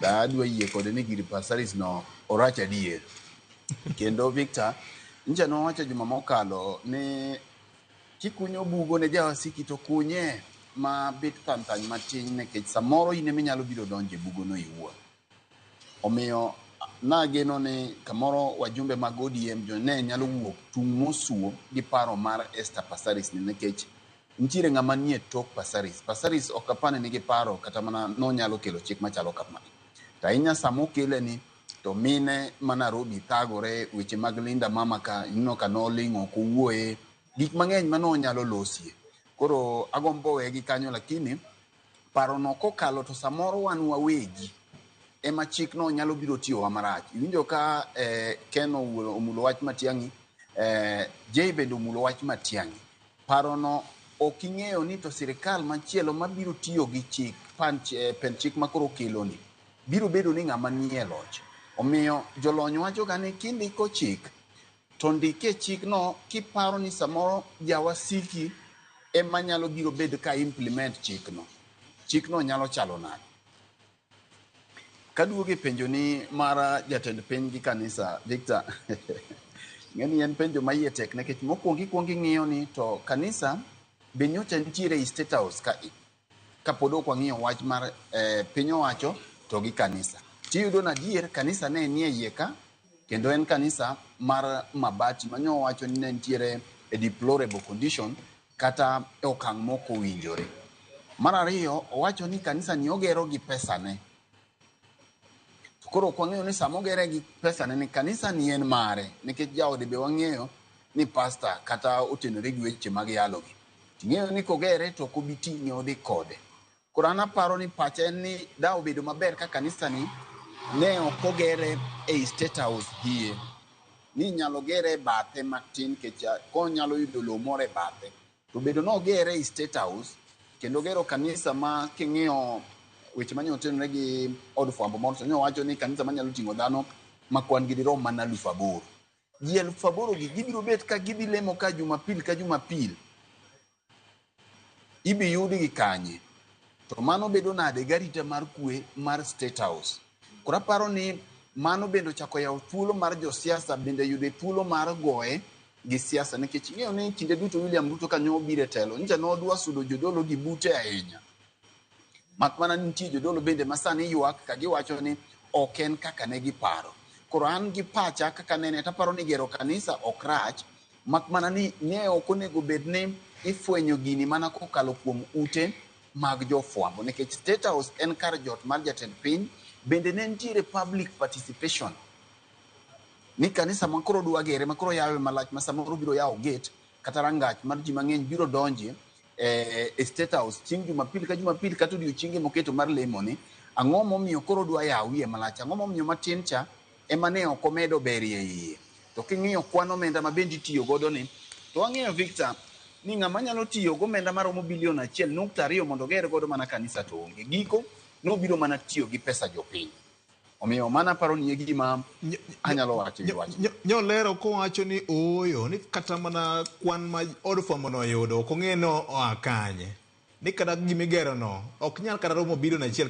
Adwa yie kode ni gir Passaris no orach adier. Kendo Victor, ncha nowacho juma mokalo ni kikunyo bugo ne jawasiki to kunye ma bit thany thany matin nikech samoro in ema inyalo biro donjo e bugono iwuon. Omiyo nageno ni kamoro wajumbe mag ODM jo ne nyalo wuok tung' mosuo gi paro mar Esther Passaris ni nikech nitiere ng'ama nie tok Passaris. Passaris ok apar ni nigi paro kata mana nonyalo kelo chik machalo kama. To ahinya sama okele ni to mine ma Nairobi thagore weche mag Linda Mama ka ineno ka noling' ok owuoye gik mang'eny ma nonyalo losie. Koro agombo wegi kanyo lakini parono kokalo to samoro wan wawegi ema chikno nyalo biro tiyowa marach. Iwinjo ka Ken omulo wach Matiang'i, Jay bende omulo wach Matiang'i. Parono ok ing'eyo ni to sirikal machielo mabiro tiyo gi chik pend chik makoro keloni biro bedo ni ng'ama nie loch. Omiyo jolony wachoga ni kindiko chik to ndike chikno kiparo ni samoro jawasiki ema nyalo biro bed ka implement chikno. Chikno nyalo chalo nade? Kaduogo e penjo ni mar jatend piny gi kanisa, Victor, ng'eni en penjo ma iye tek nikech mokwongo ikwongo ing'iyo ni to kanisa be nyocha nitiere ei State House ka e kapod ok wang'iyo wach mar piny owacho to gi kanisa. Tiyudo ni adier kanisa ne nie iye ka kendo en kanisa mar mabati ma nyowacho ni ne nitiere e deplorable condition kata e okang' mok owinjore. Mar ariyo, owacho ni kanisa ni ogero gi pesane. To koro ok wang'eyo ni sama ogere gi pesane ni kanisa ni en mare nikech jaode be wang'eyo ni pasta kata otenore gi weche mag yalo gi. Ting'eyo ni kogere to ok obi ting'e odhi kode. Koro an aparo ni pacha en ni da obedo maber ka kanisa ni ne ok ogere ei State House hie. Ni inyalo gere e bathe matin nikech konyalo yudo lowo moro e bathe. To bedo nogere ei State House kendo gero kanisa ma king'iyo weche manye otenore gi od fwambo moro to nyowacho ni kanisa manyalo ting'o dhano ma kwan gi dirom mana 8,000. Ji 8,000 gi gibiro bet ka gidhi lemo ka Jumapil ka Jumapil. Ibi yudgi kanye? To mano bedo nade garita mar kwe mar State House? Koro aparo ni mano bende ochako yawo thuolo mar josiasa bende yude thuolo mar goye gi siasa nikech ing'eyo ni kinde duto William Ruto ka nobiro e telo nyicha nodwa sudo jodolo gi bute ahinya. Mak mana ni nitie jodolo bende ma sani ywak ka giwacho ni ok en kaka ne giparo. Koro an gi pacha kaka nene taparo ni gero kanisa ok rach mak mana ni ne ok onego bed ni ifwenyo gini mana kokalo kuom ute mag jofwambo nikech State House en kar jot mar jatend piny bende ne nitiere public participation ni kanisa ma koro dwa gere ma koro yawe malach ma samoro biro yawo gate kata rangach mar ji mang'eny biro donje e State House chieng' Jumapil ka Jumapil kata odiochienge moketo mar lemo ni ang'o momiyo koro dwa yawo wiye malach ang'o momiyo matin cha ema ne ok omedo berie iye to king'iyo kwan omenda ma bende itiyo godo ni to wang'eyo Victor ni ng'ama nyalo tiyo gomenda maromo bilion 1.2 mondo oger godo mana kanisa to onge giko nobiro mana tiyo gi pesa jopiny omiyo mano aparo ni e gima anyalo wacho e wi wachno. Nyolero kowacho ni ooyo ni kata mana kwan ma od fwambo no oyudo ok ong'e ni oa kanye ni kata gimigero no ok nyal kata romo bilion 1.